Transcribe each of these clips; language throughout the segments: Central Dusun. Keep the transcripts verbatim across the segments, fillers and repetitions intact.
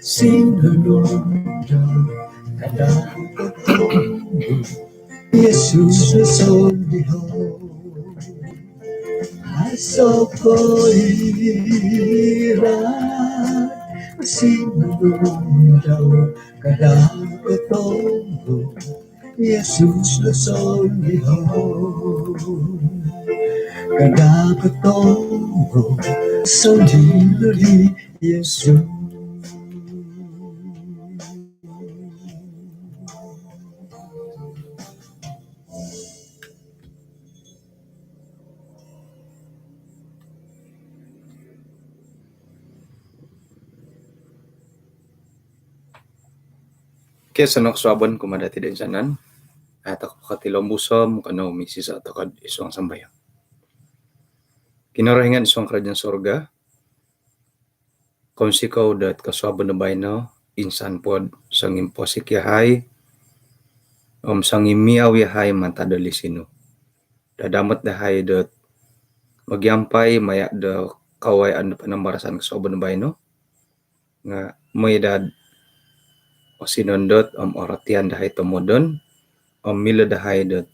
Sinunod dau kada kotondo, Yesus do sondiho. Aiso koira, sinunod dau kada kotondo, Yesus do sondiho. Kada kotondo, sondilo di Yesus. Okey, osonong kosuabon kumaa dati do insanan. Aa, tokou potilombus om kanou misiso tokou id suang sambayang. Kinorohingan id suang kerajaan sorga, kounsikou dot kosuabon do baino, insan po do songimposik yahai om songimiau yahai mantad do lisi nu. Dadamot dahai dot mogiampai maya do kawayaan do panambarasan kosuabon do baino, nga mooi daa do osinondot om orotian dahai tomodon, om milo dahai dot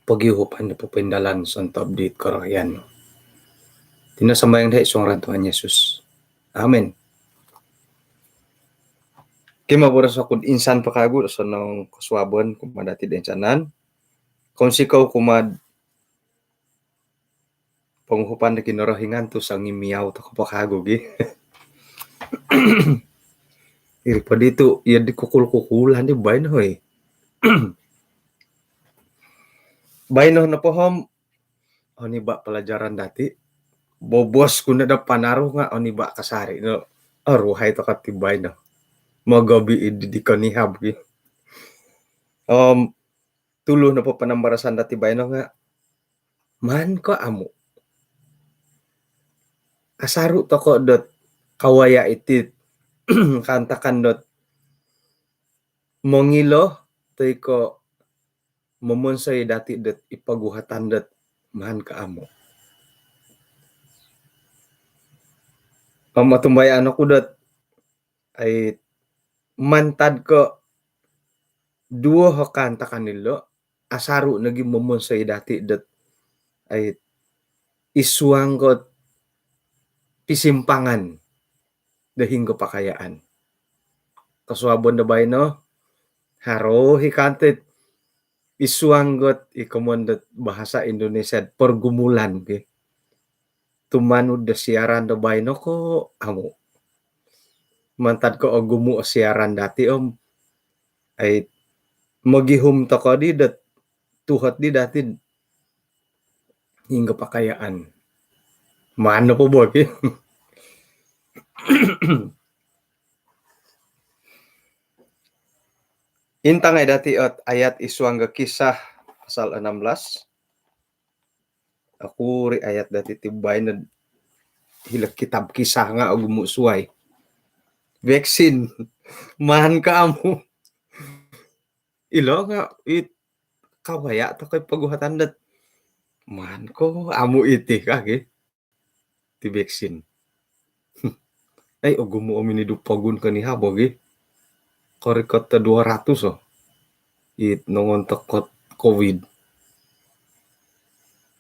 pogiuhupan do popoindalan sontob dit korohian nu. Iti no sambayang dahai id suang ngaran Tuhan Yesus. Amin. Okey, moboros oku do insan po kawagu, osonong kosuabon kumaa dati do insanan. Kounsikou kumaa do ponguhupan do Kinorohingan tu songimiau tokou po kawagu gia. Iri po di tu, iya di kukul-kukulan di baino, hoi. Baino nopo om oniba pelajaran dati. Bobos ku no do panaru nga oniba kasari no. Oruhai tokou ti baino. Mogobi id di konihab gia. Om tuluh nopo panambarasan dati baino nga maan ko amu. Asaru tokou dot kawaya iti kaantakan dot mongilo toi ko momonsoi dati dot id poguhatan dot maan ko amu. Om otumbayaan oku dot ai mantad ko duo o kaantakan ilo, asaru nogi momonsoi dati dot ai id suang ko pisimpangan do hinggo pakayaan. Kosuabon do baino, haro i kanto id suang ko i komoyon dot bahasa Indonesia pergumulan, ki. Tumanud do siaran do baino ko amu. Mantad ko ogumu o siaran dati om ai mogihum tokou di dot tuhot di dati hinggo pakayaan. Maan nopo bo, ki. Intangai dati ot ayat id suang ko Kisah pasal enam belas. Okuri ayat dati ti baino hilo kitab Kisah nga ogumu suai. Vaksin. Maan ko amu. Ilo nga it kawaya tokou id poguhatan dot maan ko amu iti ka, ki. Ti vaksin. Ai, ogumu om inidu pogun konihab, ki. Korikot do dua ratus o it nongontok dot covid.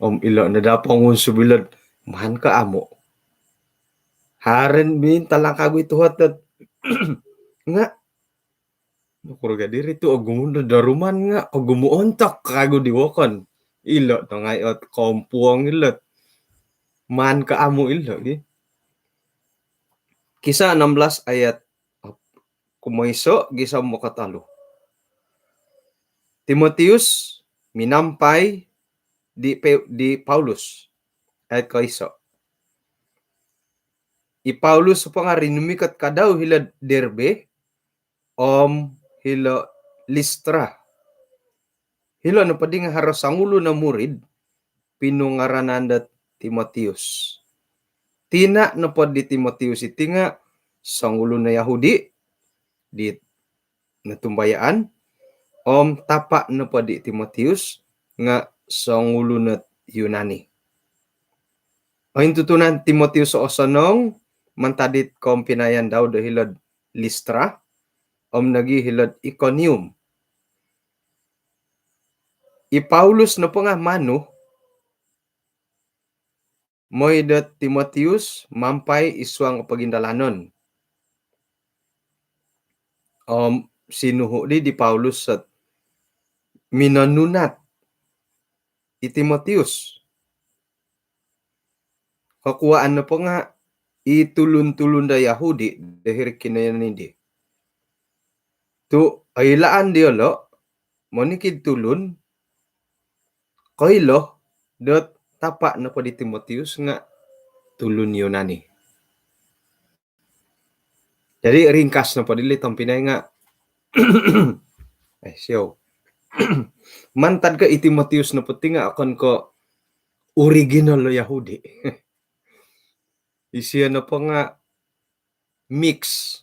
Om ilo no daa pongunsub ilo dot maan ko amu. Haro mintalang kawagu i tuhot dot nga nokuro gia diri tu ogumu do daruman nga ogumu ontok kawagu di wokon. Ilo no ngai ot kompuong ilo. Maan ko amu ilo, ki. Kisah enam belas ayat kumoiso gisom mokotolu. Timotius minampai di Pe-, di Paulus. Ayat koiso. I Paulus nopo nga rinumikot kadau hilo Derbe om hilo Listra. Hilo nopo di nga haro songulun o murid pinungaranan do Timotius. Tina nopo di Timotius iti nga songulun o Yahudi di notumbayaan, om tapa nopo di Timotius nga songulun o Yunani. Ointutunan Timotius o osonong mantad dit kompinayan dau do hilo'd Listra om nogi hilo'd Ikonium. I Paulus nopo nga' manu moi do Timotius mampai id suang pogindalanon. Om sinuhu' di di Paulus sot minonunat i Timotius. Kokuaan nopo nga' i tulun-tulun do Yahudi do hiri kinoiyonon di tu' oilaan diyolo' monikid tulun koilo dot tapa' nopo di Timotius nga' tulun Yunani. Jadi ringkas nopo dilo tompinai nga' eh, siou. Mantad ko i Timotius nopo ti nga' okon ko original do Yahudi. Isio nopo nga' mix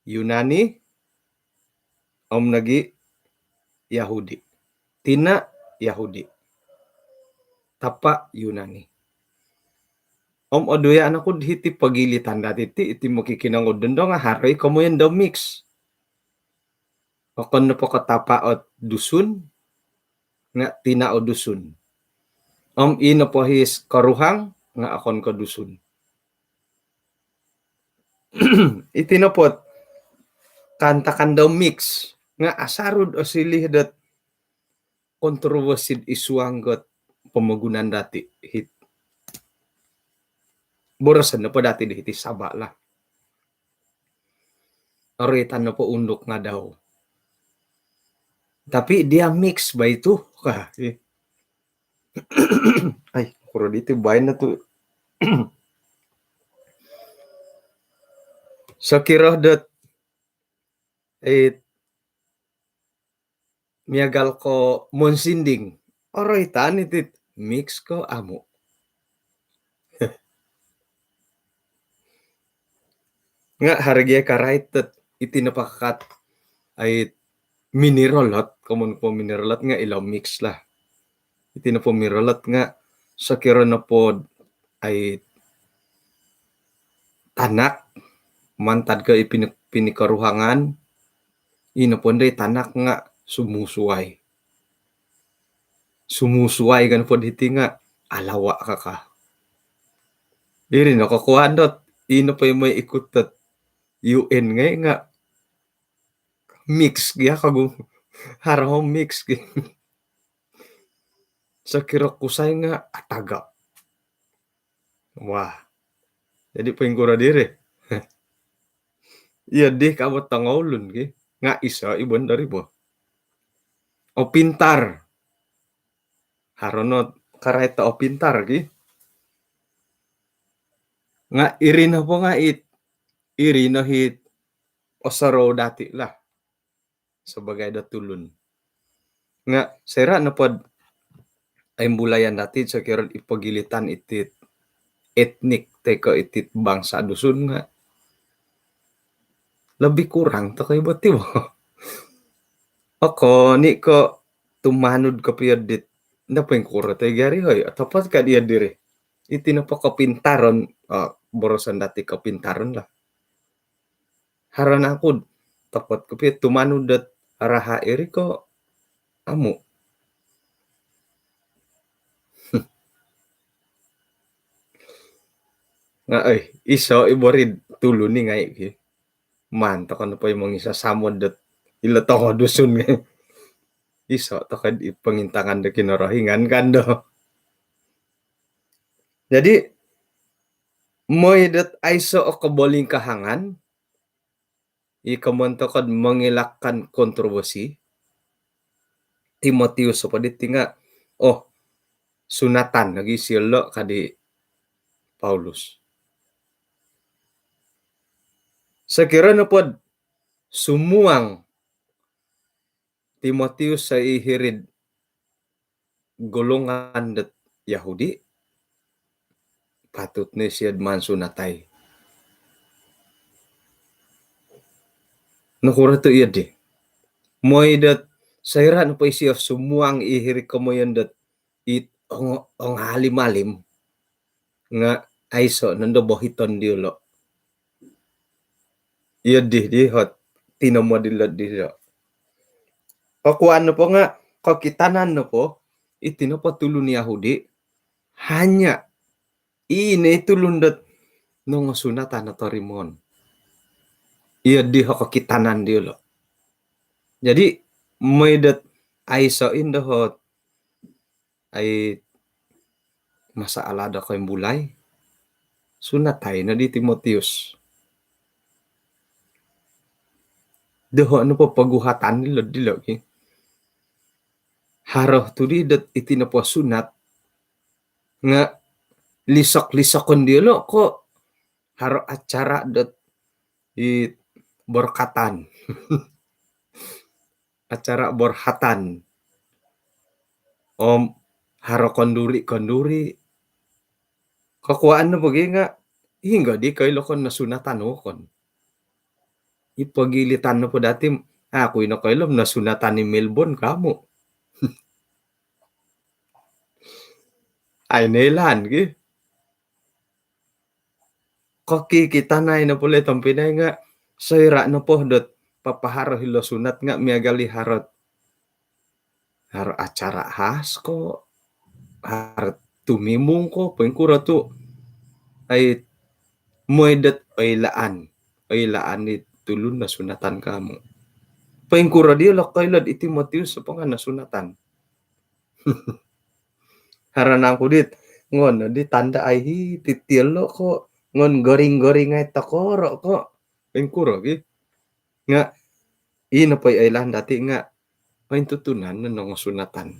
Yunani om nogi Yahudi. Tina' Yahudi, tapa' Yunani. Om oduya' noku'd hiti pogilitan dati' ti, iti mokikinongou dondo nga' haro i komoyon do mix. Okon nopo ko tapa' ot Dusun nga' tina' o Dusun. Om i nopo his koruhang nga' okon ko Dusun. Iti nopo ot kaantakan do mix nga' asaru do osiliu dot kontroversi id suang dot pomogunan dati' hiti. Boroson nopo dati' di hiti Sabah lah. Oritan nopo Unduk Ngadau. Tapi dia mix bah itu. Wah, eh. Ai, kuro diti baino tu. Sokiro dot, eh, miagal ko monsinding. Oroitan iti mix ko amu'. Nga' haro gia karait dot iti nopo kakat ai mineralot, komon po mineralot nga' ilo mix lah. Iti nopo mineralot nga' sokiro nopo ai tanak mantad ko i pini-, pinikoruhangan, i nopo ndai tanak nga' sumusuai. Sumusuai kan po diti nga' alawa' kaka. Iri no kokuaan dot, i nopo i moi ikut dot U N ngai' nga' mix gia kagu. Haro mix gia. Sokiro kusai nga' ataga'. Wah. Jadi poingkuro diri. Iyo di kabo tongoulun ki. Nga' iso i bondo ri bo. Opintar. Haro no karait do opintar ki. Nga' iri nopo nga' it, iri no hit osorou dati' lah. Sabagai do tulun. Nga' soira' nopod ai imbulayan dati' sokiro i pogilitan iti etnik toi ko' iti bangsa Dusun nga' lebih kurang toko i bo ti bo. Okon i ko' tumanud kopio dit, nda poingkuro toi gari oi, otopot ka diya diri. Iti nopo kopintaron, oh, boroson dati' kopintaron lah. Haro naku'd topot kopio tumanud dot raha' iri ko' amu'. Nga' oi, iso i bo ri tulun i ngai' ki. Maan toko nopo i mongisasamod dot ilo tongo Dusun ngai'. Iso toko i pongintangan do Kinorohingan kan do. Jadi moi dot aiso o kobolingkahangan, i komon toko'd mengelakkan kontroversi, Timotius nopo diti nga', oh, sunatan lagi silo' ka di Paulus. Sokiro nopod sumuang Timotius sa i hiri'd golongan dot Yahudi, patut no isio'd maan sunatai. Nokuro tu' iyo di? Moi dot soira' nopo isio sumuang i hiri komoyon dot it ong-, ongalim-alim nga' aiso' nondo bohiton diyolo'. Iyo dih, dih, hot tinomod ilo dih do. Kokuaan nopo nga' kokitanan nopo, iti nopo tulun Yahudi, hanya ino i tulun dot nongosunatan o torimoon. Iyo dih o kokitanan diyolo'. Jadi, moi dot aiso' indo hot ai masalah do koimbulai, sunatai no di Timotius. Doho' nopo poguhatan dilo, dilo ki. Haro tu di dot iti nopo sunat nga' lisok-lisokon diyolo' ko' haro acara dot i borkatan. Acara borhatan. Om haro konduri-konduri. Kokuaan nopo gi nga' hinggo di koilo kon nosunatan okon. I pogilitan nopo dati, aku ino koilo nosunatan i Melbourne kamu. Ai noilaan gi. Kokikitanai nopo le tompinai nga' soira' nopo dot papaharo hilo sunat nga' miagal i harot, harot acara khas ko', harot tumimung ko', poingkuro tu' ai moi dot oilaan, oilaan i tulun nosunatan kamu. Poingkuro diyolo' koilo'd i Timotius nopo nga' nosunatan. Haro nangku dit ngon di tanda' ai hiti tiyolo' ko' ngon goring-goring ai tokoro' ko'. Poingkuro gi. Nga' ino po i oilaan dati nga' pointutunan no nongosunatan.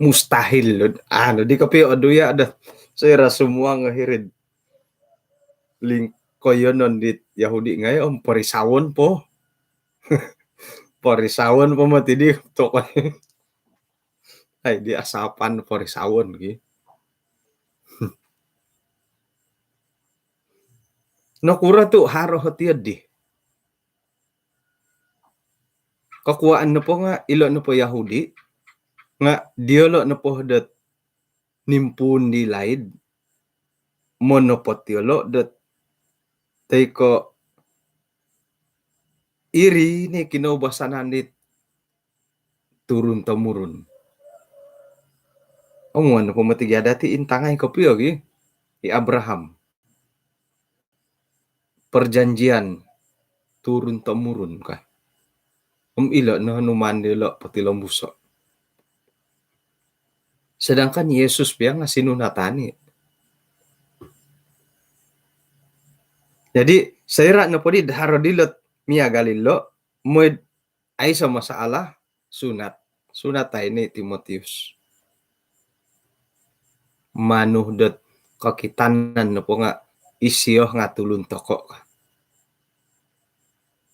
Mustahil lo. Anu di kopio oduya' do soira' sumuang o hiri'd lingkoyonon dit Yahudi ngai' om porisawon po. Porisawon po moti di toko. Ai, di asapan porisawon ki. Nokuro tu' haro hoti di. Kokuaan nopo nga' ilo nopo Yahudi nga' diyolo' nopo dot nimpuun di laid, monopot iyolo' dot toi ko' iri ni kinoubasanan dit turun temurun. Omuan nopo moti gia dati intangai kopio gi i Abraham. Perjanjian turun temurun ka. Om ilo no numaan dilo' potilombuso'. Sedangkan Yesus pia nga' sinunatan i'. Jadi, soira' nopo di haro dilo' miagal ilo', moi aiso masalah, sunat. Sunatai ni Timotius. Manu dot kokitanan nopo nga' isio nga' tulun toko' ka.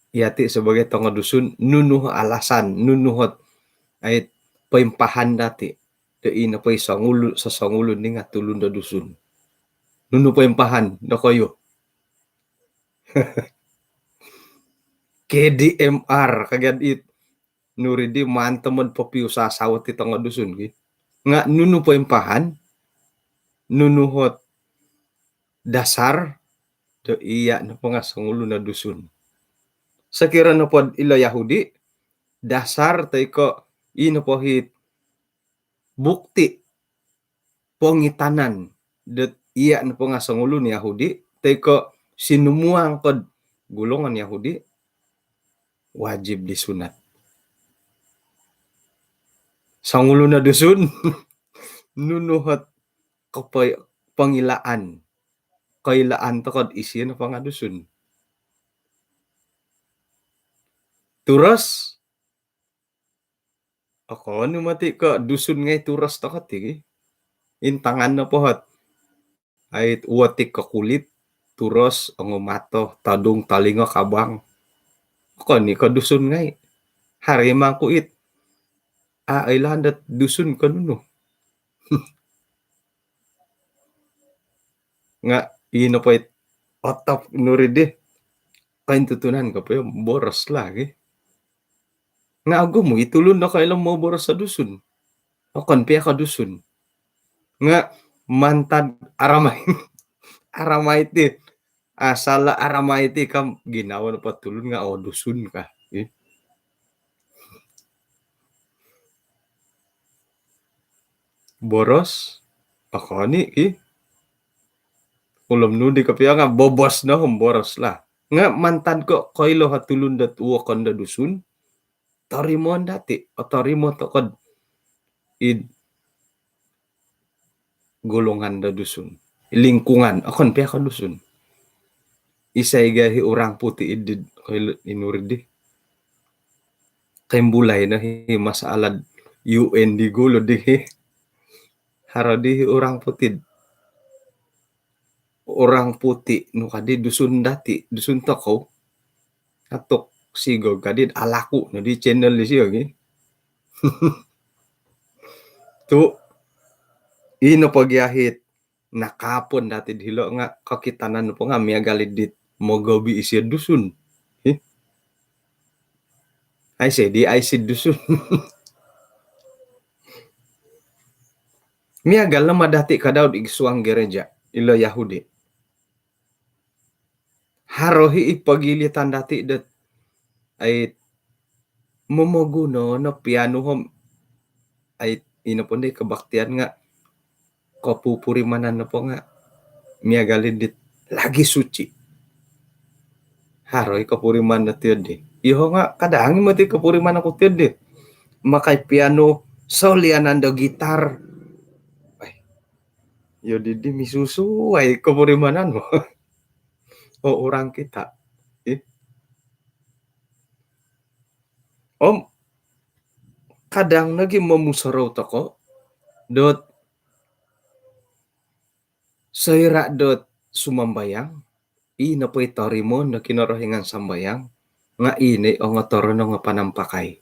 Iyati' sebagai tongo Dusun, nunu alasan, nunu hot ai poimpahan dati' do ino po i songulun, sosongulun ni nga' tulun do Dusun. Nunu poimpahan dokoyu? K D M R kagiad it nuri di maan tomod popiusaha sawot i tongo Dusun ki. Nga' nunu poimpahan, nunu hot dasar do iya' nopo nga' songulun o Dusun. Sokiro nopo ilo Yahudi, dasar toi ko' i nopo hit bukti pongitanan dot iya' nopo nga' songulun Yahudi, toi ko' sinumuang kod gulongan Yahudi, wajib disunat. Songulun o Dusun, nunu hot kopo-, pongilaan, koilaan tokod isio nopo nga' Dusun. Turos, okon i' moti ko' Dusun ngai' turos toko' ti. Intangan nopo hot ai uotik ko' kulit, turos, ongo mato, todung, tolingo, kabang. Okon i' ko' Dusun ngai'. Haro i' mangku it a' oilaan dot Dusun ko' nunu. Nga' ino po it otop nuri di. Kointutunan kopio boros lagi. Nga' ogumu i tulun do koilo moboros do Dusun. Okon pia ko' Dusun. Nga' mantad aramai. Aramai ti. Asal aramai ti kam ginawo nopo tulun nga o Dusun ka. Eh. Boros, okon i ki. Ulom nu di kopio nga bobos no om boros lah. Nga mantad ko koilo ha tulun dot wokon do Dusun, torimoon dati, otorimo toko id golongan do Dusun. Lingkungan, okon pia ko Dusun. Isai gia hi orang putih id, id koilo inuri di. Koimbulai no hi masalah U N di gulu di hi. Haro di hi orang putih. Orang putih nu kadi Dusun dati, Dusun tokou. Atuk sigog kadi alaku no di channel disio gi. Tu ino pogi ahit nakapun dati dilo nga kokitanan po nga miagal i dit mogobi isio Dusun. Hi. Ai sedi, ai sedi Dusun. Miagal no ma dati kadau id suang gereja ilo Yahudi. Haro hi i pogilitan dati dot ai momoguno no pianu om ai ino po ndi kebaktian nga kopupurimanan nopo nga miagal i dit lagi suci. Haro i kopuriman no tiodi. Iho nga kadang i moti kopuriman oku tiodi. Makai pianu, solianan do gitar. Ai, iyo di, di misusuai kopurimanan mo. O orang kita. Ih. Om kadang nogi momusorou toko dot soira dot sumambayang, i nopo i torimoon do Kinorohingan sambayang nga i no i ongotoron o panampakai.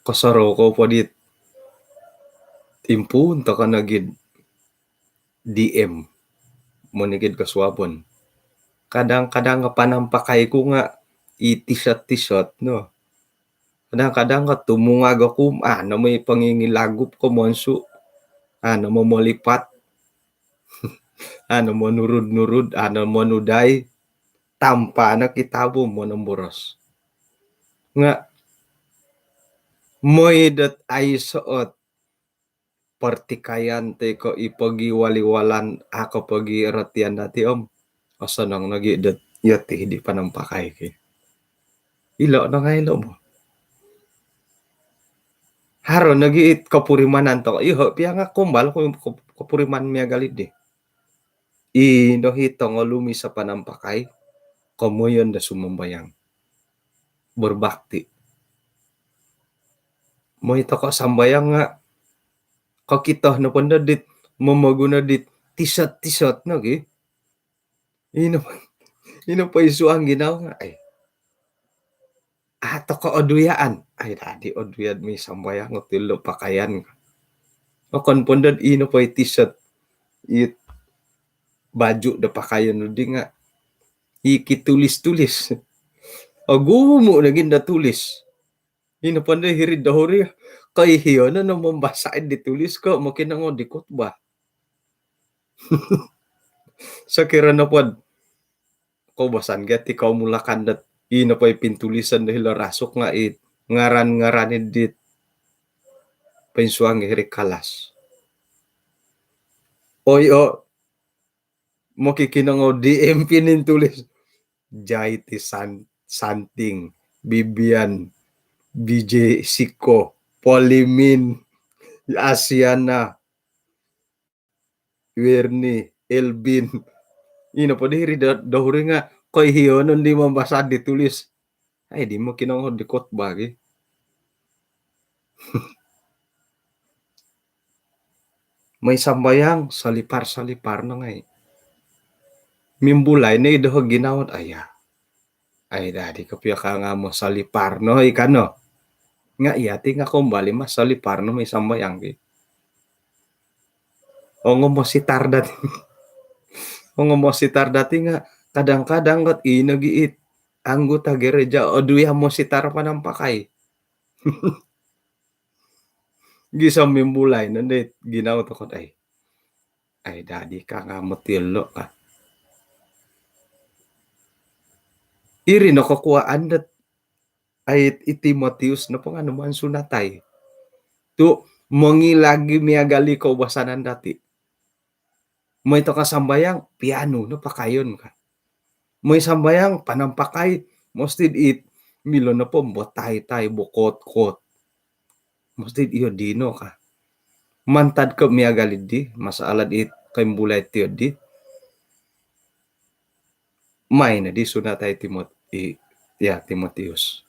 Kosorou kou po dit timpuun toko nogi id D M monikid kosuabon. Kadang-kadang nga panampakai ku nga i tisot-tisot no. Kadang-kadang nga tumungag oku, ah, anu mo i pongingilagup ko monsu, ah, anu mo molipat, ah, anu mo nurud-nurud, ah, anu mo nudai, tanpa no kitabu mo nomboros. Nga moi dot aiso ot pertikaian toi ko i pogiwali-walan, a ko pogirotian dati om osonong nogi dot iyo ti di panampakai ki. Ilo no ngai lo bo. Haro nogi it kopurimanan toko. Iho pia nga kombal ko, ko, kopuriman miagal i di. I no hi tongolumis o panampakai, komoyon do sumambayang. Berbakti. Moi toko sambayang nga kokito nopo ndo dit momoguno dit tisot-tisot nogi. Ino, ino po i suang ginawo nga, ai. A toko oduyaan. Ai, dadi oduya mi sambayang o tilo pakaian. Okon po ndo ino po i tisot, it baju do pakaian di nga i kitulis-tulis. Ogumu nogi ndo tulis. Ino po ndo hiri dohuri, koihiyo no no mambasa di tulis ko mokinongou di khotbah. Sokiro nopo do koubasan gia ti kaumulakan dot ino po i pintulison do hilo rasuk nga i ngaran-ngaran i dit poinsuang hiri kalas. Oi, o, mokikinongou di M P nin tulis. Jai ti San-, Santing, Bibian, B J Siko, Polimin, Asiana, Werni, Elbin. Ino po diri do-, dohuri nga koihiyo no ndi mambasa di tulis. Ai, di mokinongou di khotbah gi. Moi sambayang, salipar-salipar no ngai. Mimbulai no i doho ginawo dot, aya. Ai, dadi kopio ka nga mosalipar no i kano. Nga iya ti nga kombal i mosalipar no moi sambayang ki. Ongo mositar dati. Ongo mositar dati nga kadang-kadang got ino gi it anggota gereja oduya mositar panampakai. Gisom mimbulai no ndi ginawo toko dot ai. ai dadi ka nga moti ilo ka. Iri no kokuaan dot ai i Timotius nopo nga numaan sunatai. Tu mongilag i miagal i koubasanan dati. Moi toko sambayang, pianu no pakayon ka. Moi sambayang, panampakai, mesti it milo nopo botai-tai, bokot-kot. Mesti iyo dino ka. Mantad ko miagal di, masalah di kaimbulai tio di. Main di sunatai Timot-, i, ya, Timotius.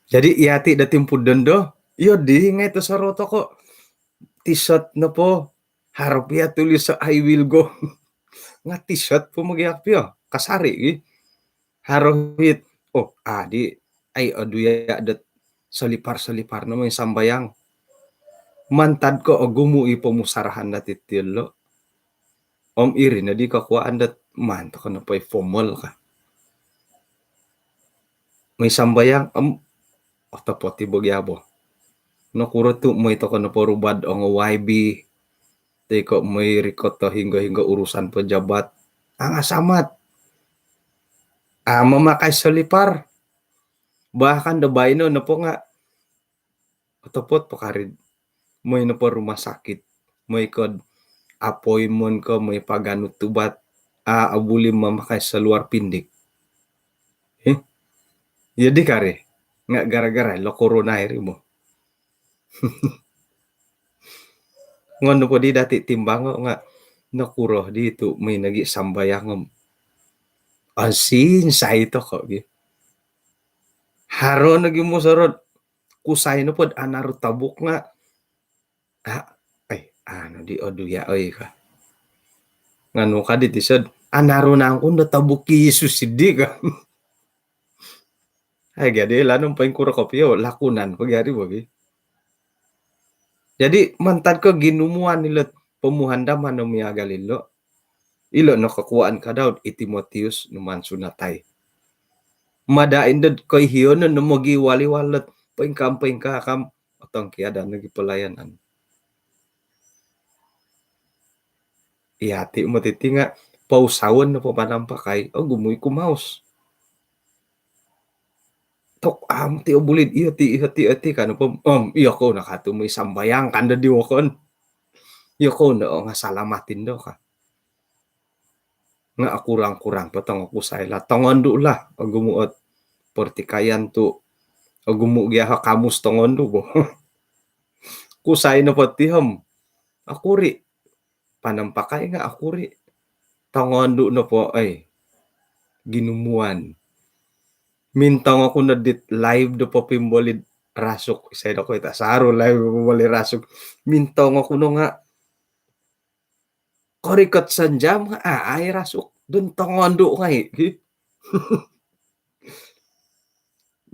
Jadi, iya ti da timpu dondo, iyo di ngai to saro toko. T-shirt nopo, haro pia tulis so "I will go". Nga t-shirt po mogiak pio, kasari gi. Haro hit, oh, adi, ai odu ya dot solipar-solipar no moi sambayang. Mantad ko ogumu i pomusarahan dati tilo. Om iri no di kokuaan dot maan toko no poi formal ka. Moi sambayang, om otopot i bogi abo. Nokuro tu moi toko no porubad ongo Y B, toi ko moi rikot to hinggo-hinggo urusan pejabat. Anga samat. Ah, mamakai solipar. Bahkan do baino nopo nga otopot pakarid. Moi nopo rumah sakit. Moi kod appointment ko, moi paganu tubat. Ah, abuli mamakai seluar pindik. Eh? Iya di kari. Nga gara-gara lo corona iri mo. Ngon nopo di dati timbango nga nokuro di tu moi nogi sambayang om. Ansin sai toko gi. Haro nogi musorot kusai nopo anaru tabuk nga. Ah, ai, anu di odu ya oi ka. Nganu ka di tisod, anaru nangkun do tabuk Yesus di ka. Ai, gadi lanu poingkuro kopio, lakunan po gari bogi. Jadi, mantad ko ginumuan ilo pomuhandaman no miagal ilo. Ilo no kokuaan ka Daud, i Timotius numaan sunatai. Mada indod koihionon no mogiwali-walot, poingkam-poingkakam, otongkiadan nogi pelayanan. Iya ti moti ti nga, pousaon nopo panampakai, ogumu i kumaus. Tok am ti obulid, iyo ti, iyo ti, iyo ti, kan nopo, om, iyo kou no katu moi sambayang kan do di wokon. Iyo kou no nga salamatin do ka. Nga akurang-kurang po tongo kusai lah. Tongondu lah. Ogumu ot pertikaian tu. Ogumu gia ha kamus tongondu bo. Kusai nopo ti om. Akuri. Panampakai nga akuri. Tongondu nopo, ai. Ginumuan. Mintong oku no dit live do popimbolid rasuk. Isai do ko ita saru live popimbolid rasuk. Mintong oku no nga korikot sanjam nga, ah, ai rasuk. Dun tongondu ngai.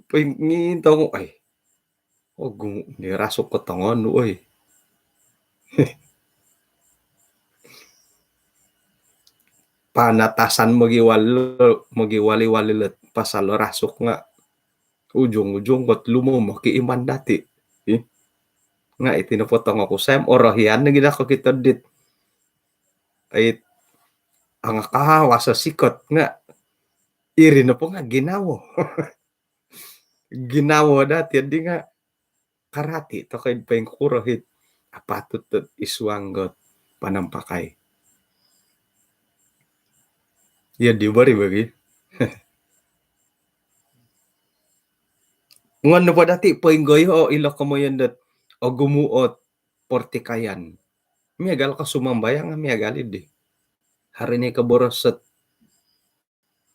Pingin tongo, ai. Ogumu ni rasuk ko tongondu, oi. Panatasan mogiwal-, mogiwali-wali let pasal rasuk nga. Ujung-ujung kot lumo moki iman dati. Ih. Nga iti nopo tongo kusai om orohian nogi daa kokito dit. Ai, angakawas o sikot nga. Iri nopo nga ginawo. Ginawo dati di nga karati toko id poingkuro hit apatut dot isuang got panampakai. Iya di bari bogi. Ngon nopo dati poinggoyo ilo komoyon dot ogumu ot pertikaian. Miagal ko sumambayang, miagal idi. Hari ni koboros ot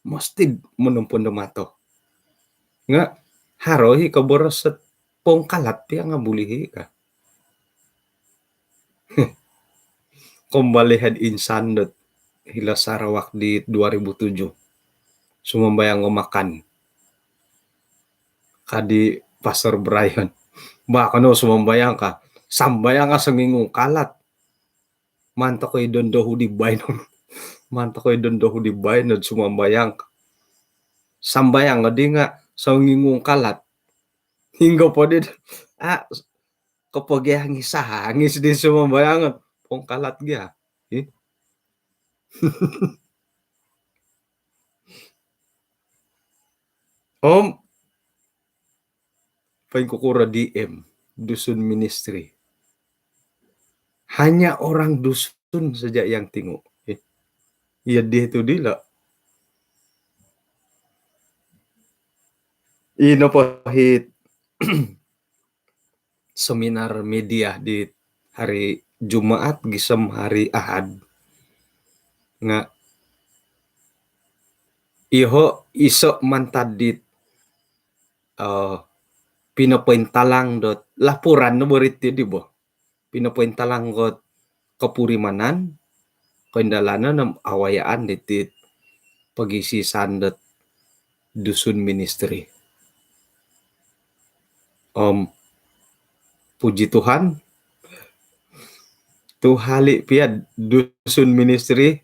mesti monompon do mato. Nga haro i koboros ot pongkalat pia nga buli i ka. Kombali had insan dot hilo Sarawak di dua ribu tujuh. Sumambayang o makan. Ka di Pastor Brian. Ba kono sumambayang ka. Sambayang ka songingung kalat. Maan toko i dondo hudi baino. Maan toko i dondo hudi baino sumambayang. Sambayang di nga songingung kalat. Hinggo po di, ah, kopogiangis-angis di sumambayang. pongkalat gia. Ih. Om poingkukuro D M, Dusun Ministry. Hanya orang Dusun saja yang tingu. Eh, iya dii tu dilo. Ino po hit seminar media di hari Jumaat gisom hari Ahad. Nga iho iso mantad dit, eh, pinopointalang dot laporan no bo riti di bo. Pinopointalang dot kopurimanan, koindalanan om awayaan diti pogisisan dot Dusun Ministry. Om puji Tuhan, tu hali pia Dusun Ministry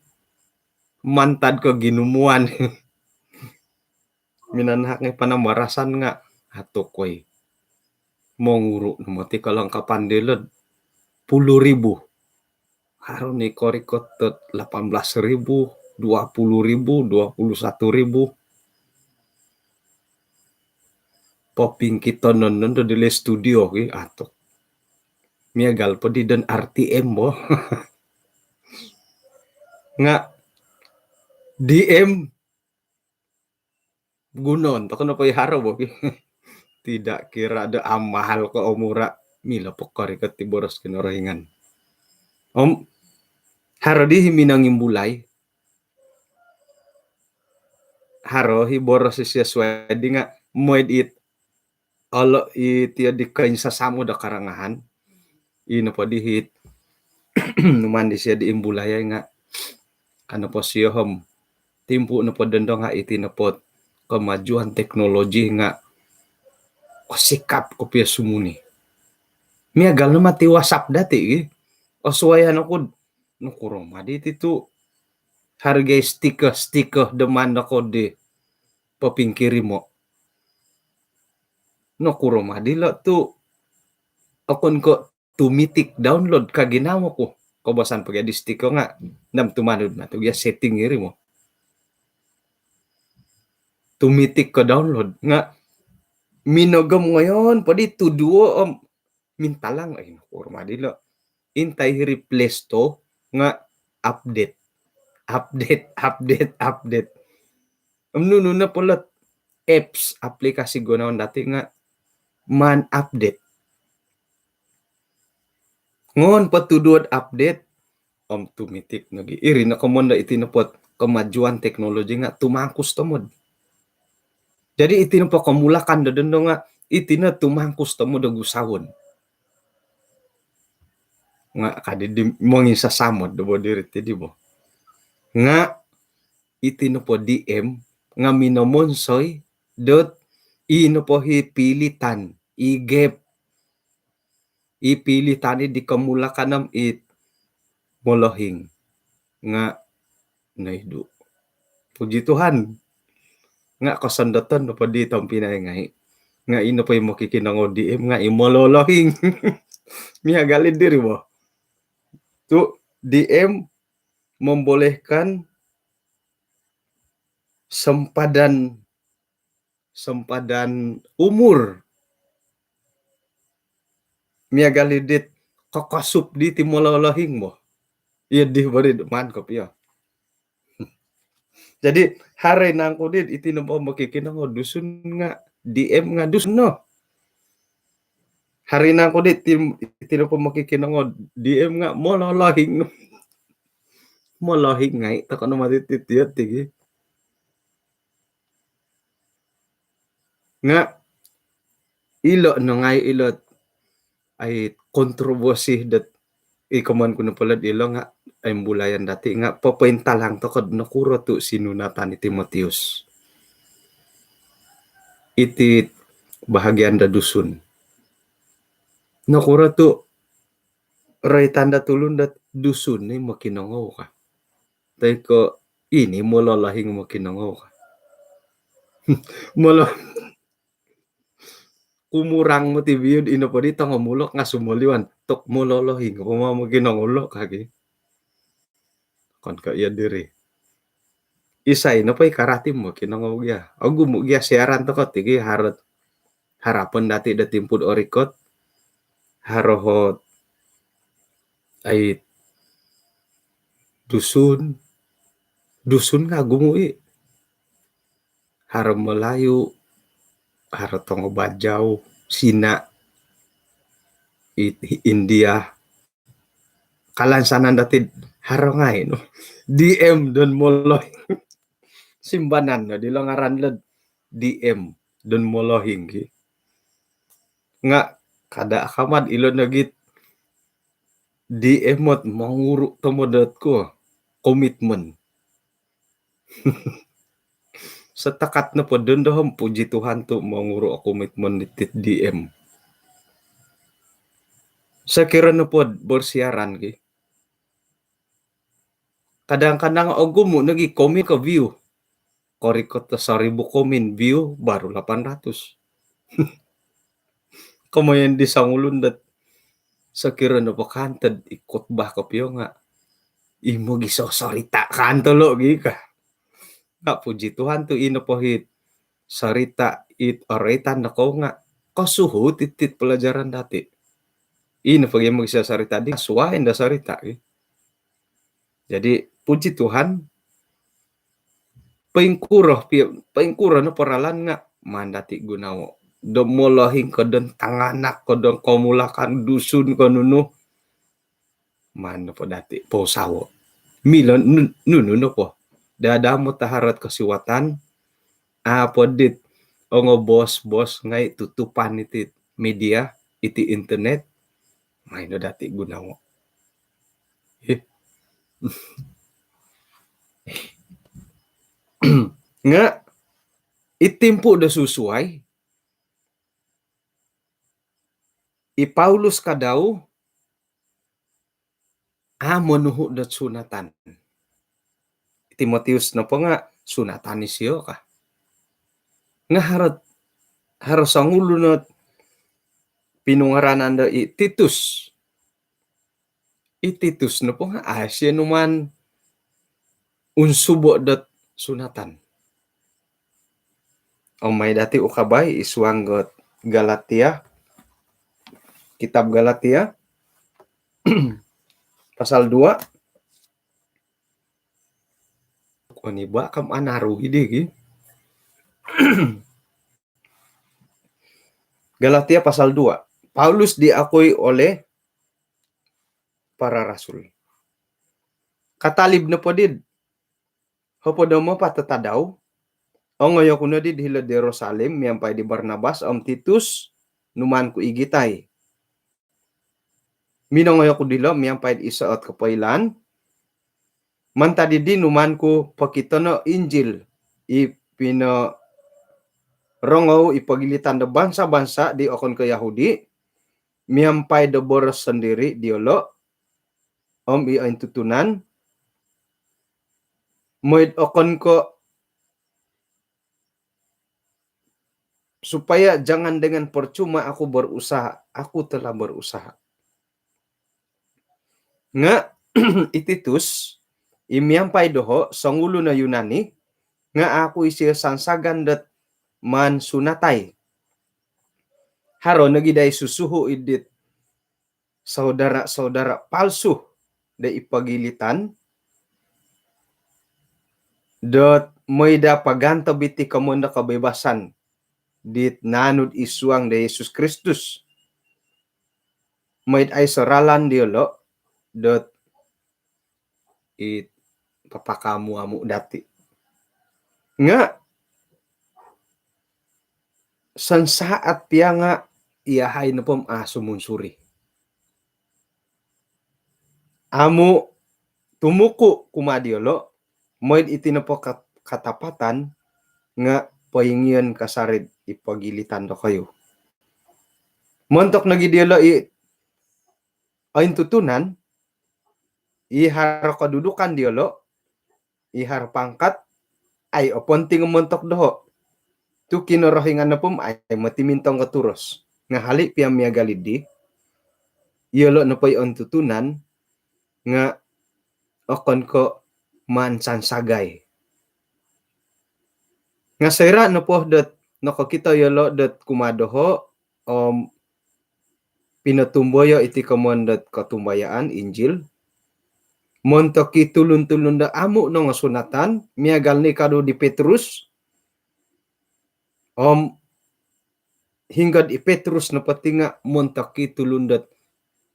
mantad ko ginumuan. Minanahak ngai panambarasan nga atuk koi. Monguru no moti kelengkapan dilo puluh ribu. Haro ni korikot dot lapan belas ribu, dua puluh ribu, dua puluh satu ribu. Popingkito nondo dilo studio ki atuk. Miagal po di don R T M bo. Nga D M gunoon toko nopo i haro bo ki. Tidak kira do amahal ko omura, milo po korikot ti boros Kinorohingan. Om haro di hi minongimbulai. Haro hi boros isio suai di nga moid it olo i tio di koinsasamod do karangahan. Ino po di hit numan disio di imbulai nga kano po sio om timpu nopo dondo nga iti nopo kemajuan teknologi nga osikap kopio sumuni. Miagal no mati WhatsApp dati ki. Osuayan oku nokuro madi ti tu hargai stiker-stiker do maan doko di popingkirimo. Nokuro madi lo tu okon ko tumitik download ka ginawo ku. Kobosan pagi di stiker nga nam tumanud na tu gia setting iri mo. Tumitik ko download nga minogom ngoyon po di tu duo om mintalang ai nokuro madi lo. Intai hiri Play Store nga update. Update, update, update. Om nunu no polot apps, aplikasi gunoon dati nga maan update. Ngoon po tu duo update om tumitik nogi. Iri no komoyon do iti nopo kemajuan teknologi nga tumangkus tomod. Jadi iti nopo komulakan do dondo nga iti no tumangkus tomod do gusaon. Nga kadi di monginsasamod do bo diri ti di bo. Nga iti nopo D M nga minomonsoi dot i nopo hi pilitan i gap i pilitan i di komulakan om it molohing nga noidu. Puji Tuhan. Nga kosondoton nopo di tompinai ngai nga ino po i mokikinongou D M nga i mololohing. Miagal i diri bo. Tu D M membolehkan sempadan sempadan umur. Miagal i dit kokosup diti mololohing bo. Iya di bari maan kopio. Jadi haro i nangku dit iti nopo mokikinongou Dusun nga D M nga Dusun no. Haro i nangku dit iti nopo mokikinongou D M nga mololohing. Molohing ngai toko no mati titio tigi. Nga ilo no ngai ilo ai kontroversi dot i komoyon ku nopo lod ilo nga ai imbulayan dati nga popointalang toko nokuro tu sinunatan i Timotius. Iti bahagian do Dusun. Nokuro tu roitan do tulun dot Dusun ni mokinongou ka. Toi ko ini mololohing mokinongou ka. Molo Umurang moti biud ino podi tongo mulok nga sumoliwan tok mololohing po ma mokinongulok kagi. Kon ko iyo diri. Isai nopo i karati mokinongou gia. Ogumu gia siaran toko tigi harot harapan dati do timpu do orikot. Harohot ai Dusun. Dusun nga ogumu i. Haro Melayu, haro tongo Bajau, Sina, i-, i-, India. Kalansanan dati haro ngai no. D M don molohing. Simbanan no dilo ngaran lo D M don molohing ki. Nga kada akamad ilo nogi D M ot monguru tomod dot ko komitmen. Setakat nopo dondo om puji Tuhan tu monguru o komitmen ditit D M. Sokiro nopo bersiaran ki. Kadang-kadang ogumu nogi komin ko view. Korikot do soribu komin, view baru lapan ratus. Komoyon di songulun dot sokiro nopo kantod i khotbah kopio nga i mogisosorita kanto lo gi ka. Nga puji Tuhan tu ino po it sorita it oroitan do kou nga kosuhu titit pelajaran dati. Ino po gi mogisosorita di suai do sorita gi. Jadi puji Tuhan, poingkuro pi-, poingkuro nopo ralan nga maan dati gunowo. Do molohing ko don tanganak ko don komulakan Dusun ko nunu. Maan nopo dati pousawo. Milo nu-, nunu nopo. Dadamot do harot kosiwatan, apo dit ongo bos-bos ngai tutupan iti media, iti internet, maan no dati gunowo. Ih. Nga i timpu do susuai, i Paulus kadau a monuhu dot sunatan. Timotius nopo nga sunatan isio ka. Nga haro, haro songulun ot pinungaranan do i Titus. I Titus nopo nga a isio numaan unsubo dot sunatan. Om mai dati ukabai i suang dot Galatia. Kitab Galatia pasal dua. Oni ba kam anaru idi gi. Galatia pasal dua. Paulus diakui oleh para rasul. Katalib nopo did hopod om apat o tadau, ongoi oku no did hilo'd Yerusalem miampai di Barnabas om Titus, numaan ku igitai. Minongoi oku dilo miampai di iso ot kopoilaan. Mantad didi numaan ku pokitono Injil i pinorongou i pogilitan do bansa-bansa di okon ko Yahudi, miampai do boros sondiri diolo om i ointutunan, moid okon ko supaya jangan dengan percuma aku berusaha, aku telah berusaha. Nga i Titus, i miampai doho, songulun o Yunani, nga a ku isio sansagan dot maan sunatai. Haro nogi dai susuhu idit saudara-saudara palsu do i pogilitan dot mooi daa pagantob iti komoyon do kebebasan dit naanu id suang do Yesus Kristus. Mooi daa aiso ralan diolo dot i papakaamu-amu dati. Nga sansaat pia nga iyahai nopo om a sumunsuri. Amu tumuku kumaa diolo, mooi iti nopo kat-, katapatan nga poingion kasari id pogilitan dokoyu. Montok nogi diolo i ointutunan, i haro kedudukan diolo, i haro pangkat, ai oponting montok doho. Tu Kinorohingan nopo om ai moti mintong ko turos. Nga hali pia miagal di, iyolo nopo i ontutunan nga okon ko mansansagai. Nga soira nopo dot nokokito iyolo dot kumaa doho om pinotumboyo iti komoyon dot kotumbayaan Injil montok i tulun-tulun do amu nongosunatan, miagal ni kadu di Petrus, om hinggo di Petrus nopo ti nga montok i tulun dot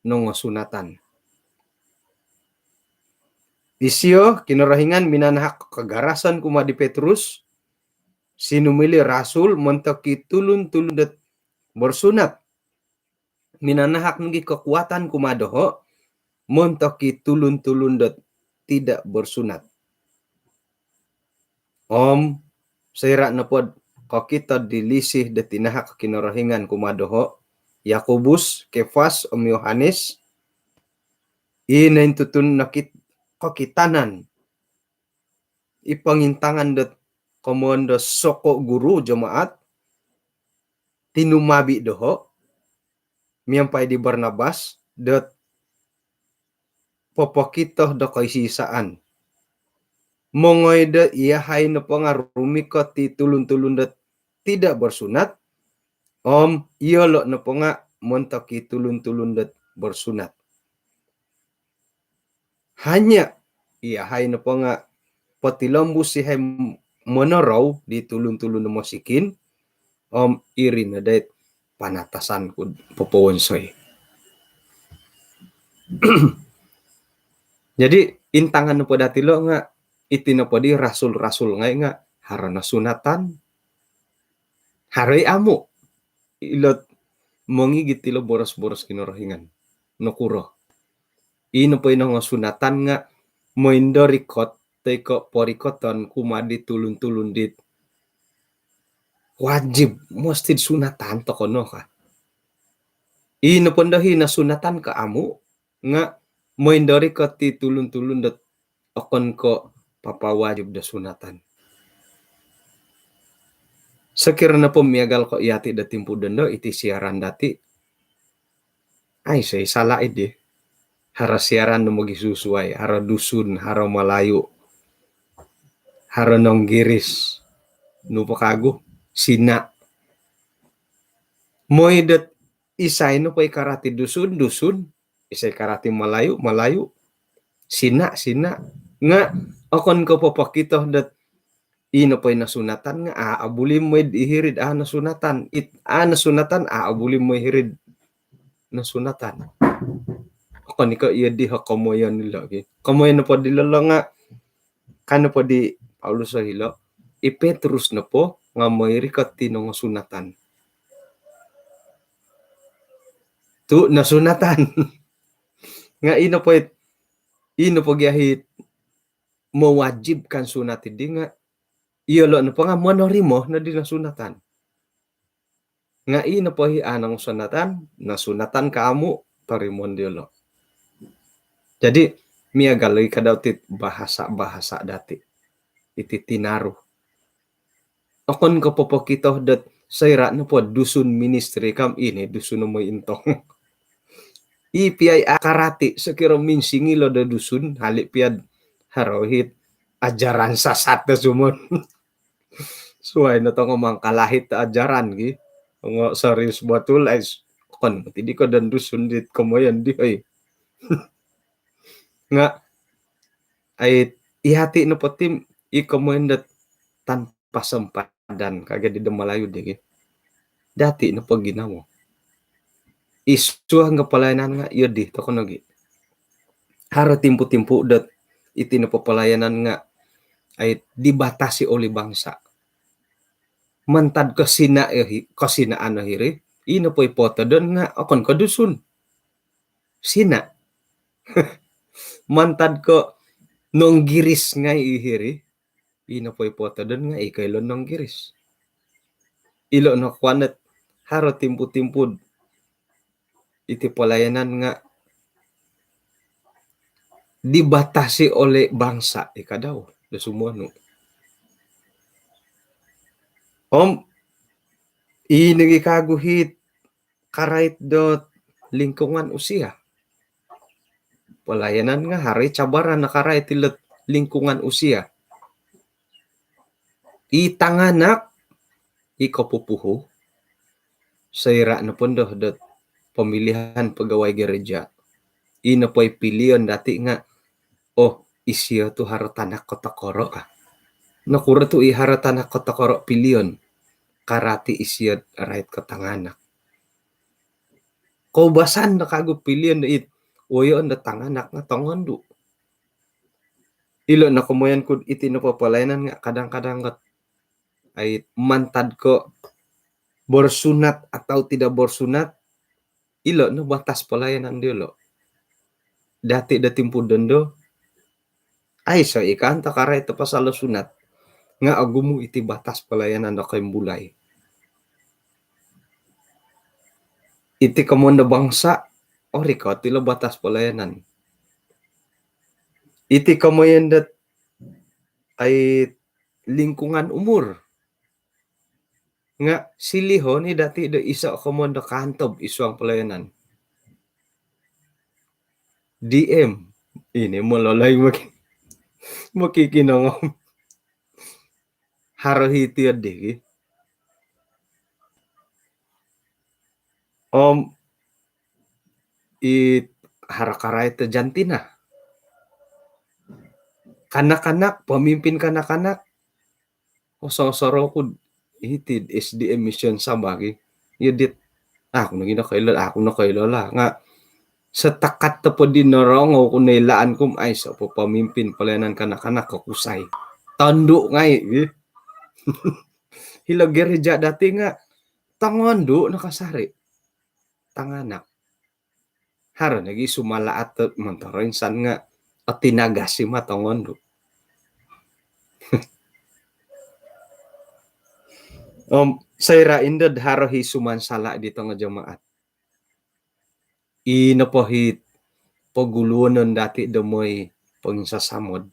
nongosunatan. Isio Kinorohingan minanahak kagarasan kumaa di Petrus, sinumili rasul montok i tulun-tulun dot bersunat. Minanahak nogi kekuatan kumaa doho montok i tulun-tulun dot tidak bersunat. Om soira nopo dot kokito di lisi dot tinahak Kinorohingan kumaa doho, Yakobus, Kefas om Yohanes, i nointutun nokit- kokitanan i pongintangan dot komoyon do soko guru jemaat, tinumabi doho miampai di Barnabas dot popokito do koisisaan. Mongoi do iyahai nopo nga rumikot i tulun-tulun dot tidak bersunat, om iyolo nopo nga montok i tulun-tulun dot bersunat. Hanya iyahai nopo nga potilombus iyahai monorou di tulun-tulun do mosikin, om iri no dait panatasan ku popowonsoi. Jadi intangan nopo dati lo nga iti nopo di rasul-rasul ngai nga haro nosunatan, haro i amu. Ilo mongigit ilo boros-boros Kinorohingan. Nokuro? I nopo i nongosunatan nga moindorikot toi ko porikoton kumaa di tulun-tulun dit wajib mesti sunatan tokou no ka. I nopo ndo i nosunatan ko amu nga moindorikot i tulun-tulun dot okon ko papawajib do sunatan. Sokiro nopo miagal ko iyati do timpu dondo iti siaran dati, aiso i sala idi. Haro siaran do mogisusuai, haro Dusun, haro Malayu, haro Nonggiris, nu po kagu, Sina. Moi dot isai nopo i karati Dusun, Dusun, isai karati Malayu, Malayu, Sina, Sina. Nga okon ko popokito dot i nopo i nosunatan nga a, abuli moi di hiri'd a nosunatan. It a nosunatan a, abuli moi hiri'd nosunatan. Okon i ko iyo di ho komoyon ilo gi. Komoyon nopo dilo lo nga kan nopo di Paulus o hilo, i Petrus nopo nga moirikot i nongosunatan. Tu nosunatan. Nga i nopo it, i nopo gia it mewajibkan sunat idi nga iyolo nopo nga monorimo no di nosunatan. Nga i nopo i a nongosunatan, nosunatan ko amu, torimoon diolo. Jadi miagal lagi kadau tit bahasa-bahasa dati. Iti tinaru. Okon ko popokito dot soira nopo Dusun ministry kam, ini Dusun no moi intong. I pia i a karati, sokiro minsingilo do Dusun, hali pia haro it ajaran sasat do sumon. Suai no tongo mangkalahit ajaran gi. Tongo serius betul ai. Okon moti di ko dan Dusun dit komoyon di, oi. Nga ai, iyati nopo ti i komoyon dot tanpa sempadan kagi di do Malayu di gi. Dati nopo ginawo. Isuang nga pelayanan nga iyo di tokou nogi. Haro timpu-timpu dot iti nopo pelayanan nga ai dibatasi oleh bangsa. Mantad ko Sina, eh, ko Sinaan o hiri, i nopo i potodon nga okon ko Dusun. Sina. Mantad ko Nonggiris ngai i hiri, i nopo i potodon nga i koilo Nonggiris. Ilo no kuan dot haro timpu-timpu iti pelayanan nga dibatasi oleh bangsa i kadau do sumonu. Om i nogi kagu it karait dot lingkungan usia. Pelayanan nga haro i cabaran nakarait ilot lingkungan usia. I tanganak, i kopupuhu, soira nopo ndo dot pemilihan pegawai gereja, i nopo i pilion dati nga, oh, isio tu haro tanak kotokoro ka. Nokuro tu i haro tanak kotokoro pilion? Karati isio rait ko tanganak. Koubasan do kagu pilion do it woyoon do tanganak nga tongondu. Ilo no komoyon ku iti nopo pelayanan nga kadang-kadang got ai mantad ko bersunat atau tidak bersunat, ilo no batas pelayanan diolo. Dati do timpu dondo, aiso i kaanto karait do pasal do sunat. Nga ogumu iti batas pelayanan do koimbulai. Iti komoyon do bangsa, orikot ilo batas pelayanan. Iti komoyon do ai lingkungan umur. Nga silihon i dati do iso komoyon do kaantob id suang pelayanan. D M. Ini mololai maki-, makikinongou. Haro hiti adi ki. Om i haro karait do jantina. Kanak-kanak, pemimpin kanak-kanak. Osorou ku hiti S D M Mission Sabah ki. Iyo dit. Aku nogi nokoilo, aku nokoilo lah. Nga setakat nopo di norongou ku noilaan ku om aiso po pemimpin pelayanan kanak-kanak ko kusai. Tondu ngai, ih. Hilo gereja dati nga tongondu no kasari. Tanganak. Haro nogi sumalaat do montoro insan nga o tinagas i ma tongondu. Om soira indo do haro i sumansala di tongo jemaat, i nopo i poguluonon dati do moi ponginsasamod,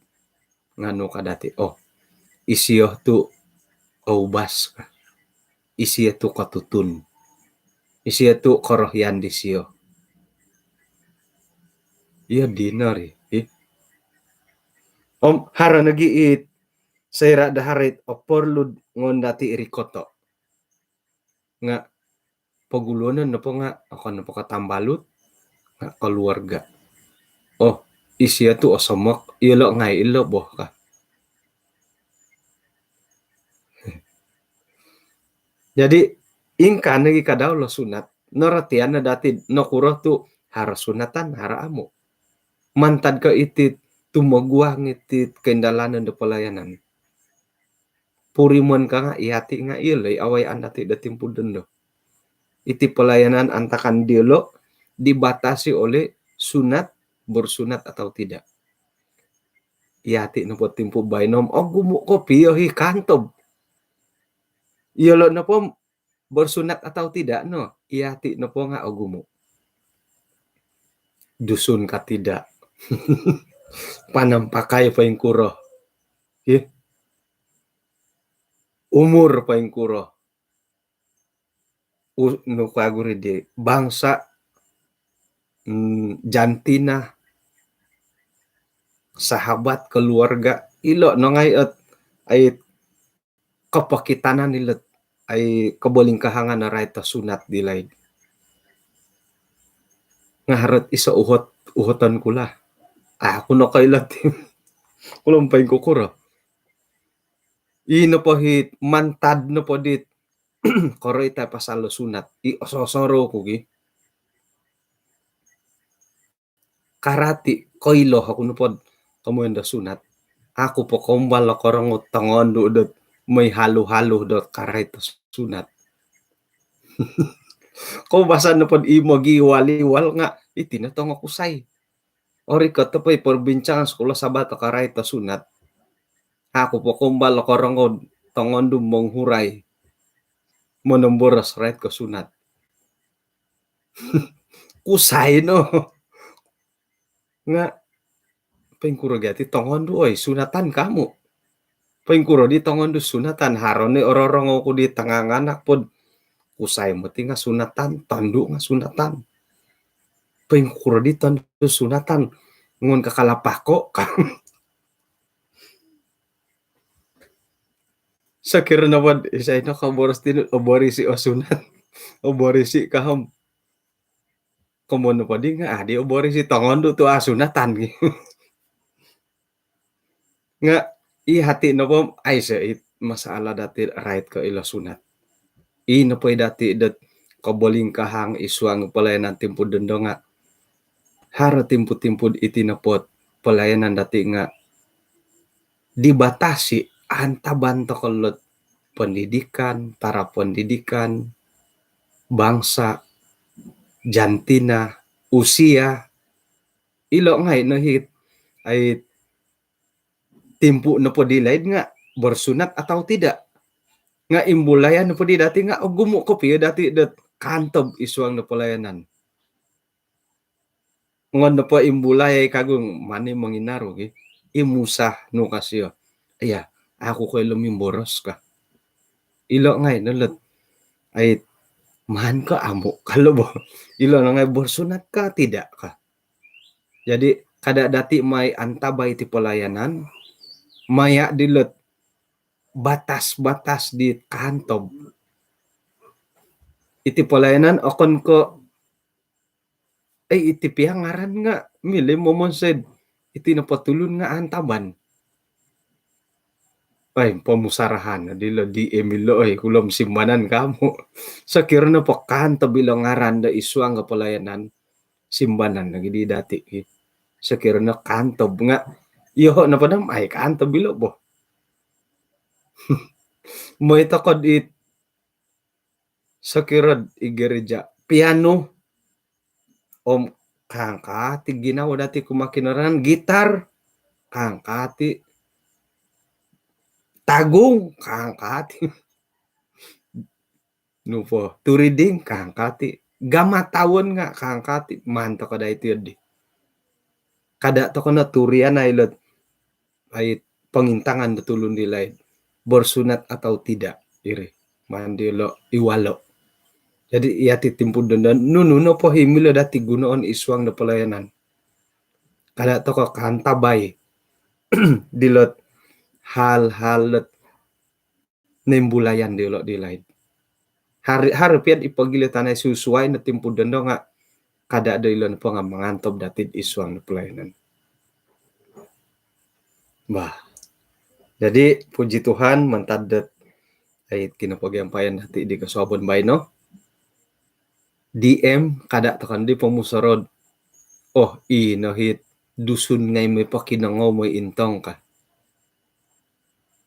nga nu ka dati, oh, isio tu oubas ka. Isio tu kotutun. Isio tu korohian disio. Iyo dino ri, ih. Om haro nogi it soira do haro it oporlu ngoon dati rikoto. Nga poguluonon nopo nga okon nopo ko tambalut, nga keluarga. Oh, isio tu osomok, iyolo ngai ilo boh ka. Jadi ingkaa nogi kadau lo sunat, norotian no dati nokuro tu haro sunatan, haro amu. Mantad ko iti tumoguang iti koindalanon do pelayanan. Purimon ka nga iyati nga iyolo i awayaan dati do timpu dondo. Iti pelayanan antakan diolo dibatasi oleh sunat, bersunat atau tidak. Iyati nopo timpu baino om ogumu kopio i kaantob. Iyolo nopo bersunat atau tidak no, iyati nopo nga ogumu. Dusun ka tidak. Panampakai poingkuro. Ih. Umur poingkuro. U-, nu kagu ri di bangsa, mm, jantina, sahabat, keluarga, ilo no ngai ot ai kopokitanan ilot ai kobolingkahangan o rait do sunat di laid. Nga haro it iso uhot, uhoton ku lah. Aku nokoilo ti. Kulo poingkukuro. I nopo it mantad nopo dit koroitai pasal do sunat, i osorou ku gi. Karati, koilo oku nopo do komoyon do sunat, aku po koumbal do korongou tongondu dot moi halu-halu dot karait do sunat. Koubasan nopo do i mogiwal-iwal nga iti no tongokusai. Orikot nopo i perbincangan sekolah Sabat do karait do sunat, aku po koumbal do korongou tongondu monghurai, monomboros rait ko sunat. Kusai no. Nga poingkuro gia ti tongondu, oi, sunatan kamu. Poingkuro di tongondu sunatan, haro ni ororongou ku di tanganak po do Kusai moti nga sunatan, tondu nga sunatan. Poingkuro di tondu sunatan? Ngon kakalapako ka. Sokiro nopo isai no koboros tinu, oborisi o sunat, oborisi ka om. Komoyon nopo di nga adi oborisi tongondu tu asunatan gi. Nga i hati nopo aiso i masalah dati rait ko ilo sunat. I nopo i dati dot kobolingkahang id suang pelayanan timpu dondo nga haro timpu-timpu iti nopo pelayanan dati nga dibatasi, antaban tokou dot pendidikan, taraf pendidikan, bangsa, jantina, usia. Ilo ngai no hiti, ai, timpu nopo di laid nga bersunat atau tidak. Nga imbulayan nopo di dati nga ogumu kopio dati dot kantob id suang do pelayanan. Ngon nopo imbulai kagu mani monginaru gi, imusah nu ka sio. Iya, aku koilo mimboros ka. Ilo ngai no dot, ai, maan ko amu ka lo bo. Ilo no ngai bersunat ka tidak ka. Jadi kada dati mai antabai iti pelayanan maya dilo dot batas-batas di kantob. Iti pelayanan okon ko, eh, iti pia ngaran nga milo momonsoi iti nopo tulun nga antaban. Ai, pomusarahan dilo D M ilo, oi, kulom simbanan kamu. Sokiro nopo kantob ilo ngaran do id suang do pelayanan, simbanan lagi di dati. Sokiro no kantob nga, yoho nopo dam, ai, kantob ilo bo. Moi tokou di sokiro id gereja, piano, om kangkati ginawo dati kumaa Kinorohingan, gitar, kangkati, tagung, kangkati. Nopo, turiding, kangkati. Gama tawon nga kangkati, maan tokou dai tiyo di. Kada tokou no turian ai ilo dot, ai, pongintangan do tulun di laid bersunat atau tidak, iri. Maan dilo iwalo. Jadi, yati timpu dondo, nunu nopo i milo dati gunoon id suang do pelayanan, kada tokou kaantabai dilo dot hal-hal dot nimbulayan diolo di laid. Haro, haro pia id pogilitan ai susuai no timpu dondo nga kada do ilo nopo nga mangantob dati id suang do pelayanan. Bah. Jadi, puji Tuhan, mantad dot, ai, kinopogiampayan dati di kosuabon baino. D M, kada tokou di pomusorou dot, oh, ino hiti Dusun ngai moi pokinongou moi intong ka.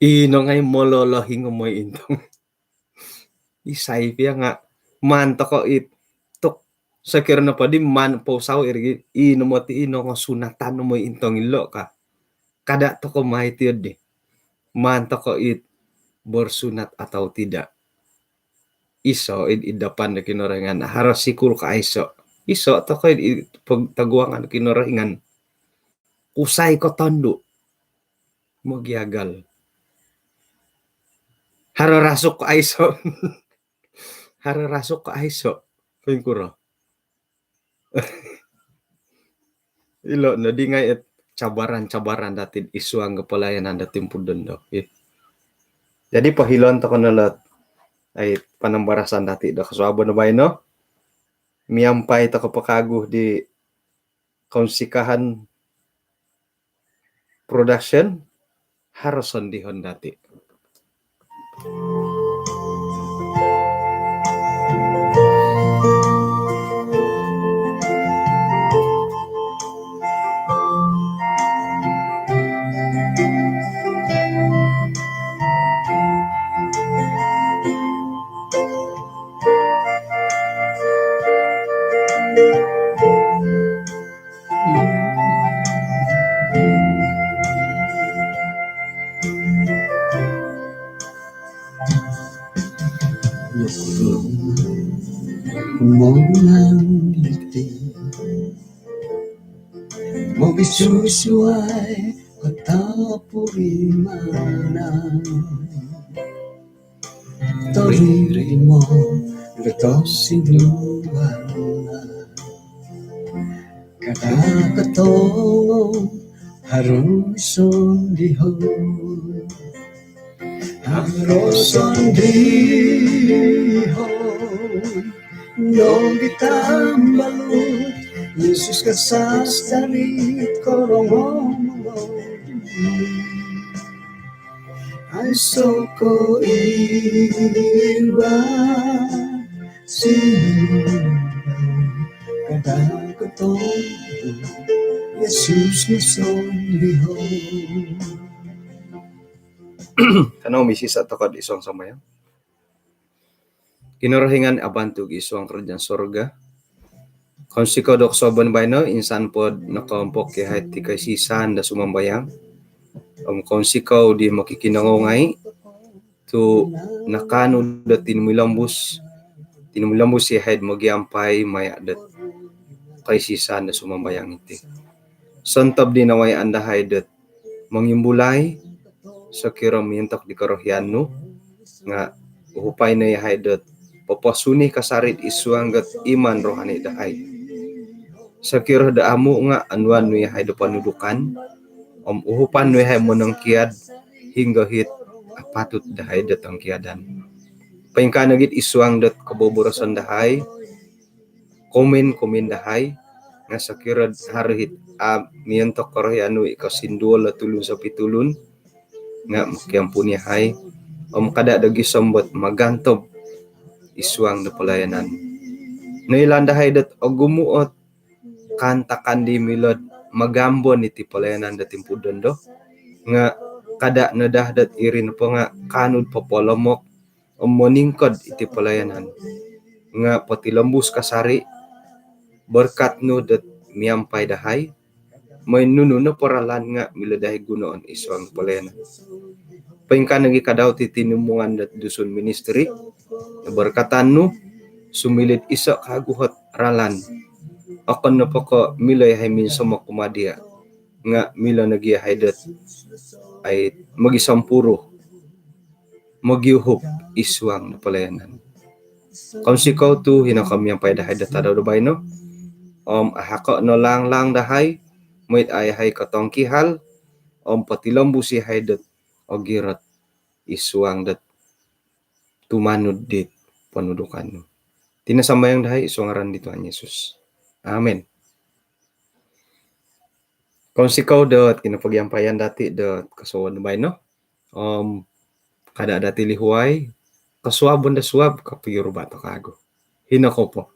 Ino ngai mololohing moi intong. Isai pia nga maan tokou it tuk, sokiro nopo di maan pousau iri, ino moti ino nga sunatan moi intong ilo ka. Kada tokou mai tiyo di. Maan tokou it bersunat atau tidak. Iso id, id dapan do Kinorohingan. Haro sikul ko aiso, iso tokou id, id pog-, toguangan Kinorohingan. Kusai ko tondu, mogiagal. Haro rasuk ko aiso. Haro rasuk ko aiso. Poingkuro? Ilo no di ngai it cabaran-cabaran dati id suang do pelayanan dati timpu dondo. Ih. Jadi, pohilon tokou no ilo dot, ai, panambarasan dati do kosuabon baino. Miampai tokou po kagu di Kounsikahan Production, haro sondihon dati. Monang iti mogisusuai kotopurimanan. Toririmo do tosinduan. Kada kotongo haro sondihoi. Haro sondihoi. Nogi tambalut Yesus kasas dari korongou. Aiso ko iba si kada kotongo Yesus no sondihoi. Kanou misisa tokou id suang sambayang. Kinorohingan abantug id suang kerajaan sorga. Kounsikou do kosuabon baino insan po do nokompok yahai ti kaisisan do sumambayang. Om kounsikou di mokikinongou ngai tu nakaanu do tinumilombus, tinumilombus yahai do mogiampai maya do kaisisan do sumambayang iti. Sontob di nawayaan dahai do mongimbulai sokiro miontok di korohian nu nga uhupai no yahai dot poposuni kasari id suang dot iman rohani dahai. Sokiro do amu nga onuan nu yahai do ponudukan om uhupan nu yahai monongkiad hinggo hit apatut dahai dot ongkiadan. Poingkaa nogi id suang dot koboboroson dahai, komen-komen dahai nga sokiro haro hit a miontok korohian nu i kosinduol do tulun sopitulun nga mokiampun yahai om kada do gisom dot magantob id suang do pelayanan. Noilaan dahai dot ogumu ot kaantakan di milo do magambon iti pelayanan do timpu dondo nga kada no daa dot iri nopo nga kaanu do popolomok om moningkod iti pelayanan. Nga potilombus kasari berkat nu dot miampai dahai, mooi nunu nopo ralan nga milo dahai gunoon id suang pelayanan. Poingkaa nogi kadau ti tinimungan dot Dusun Ministry, berkatan nu sumiliu id iso kawagu ot ralan. Okon nopo ko milo yahai minsomok kumaa dia nga milo nogi yahai dot ai mogisompuru, mogiuhup id suang do pelayanan. Kounsikou tu hino ko miampai dahai do tadau do baino om ahako no laang-laang dahai, mooi do yahai kotongkihal om potilombus yahai dot ogirot id suang dot tumanud dit ponudukan nu. Iti no sambayang dahai id suang ngaran di Tuhan Yesus. Amen. Kounsikou dot kinopogiampayan dati dot kosuabon baino. Om kada dati lihuai, kosuabon do suab, kopiuruba tokou kawagu. Hino ko po.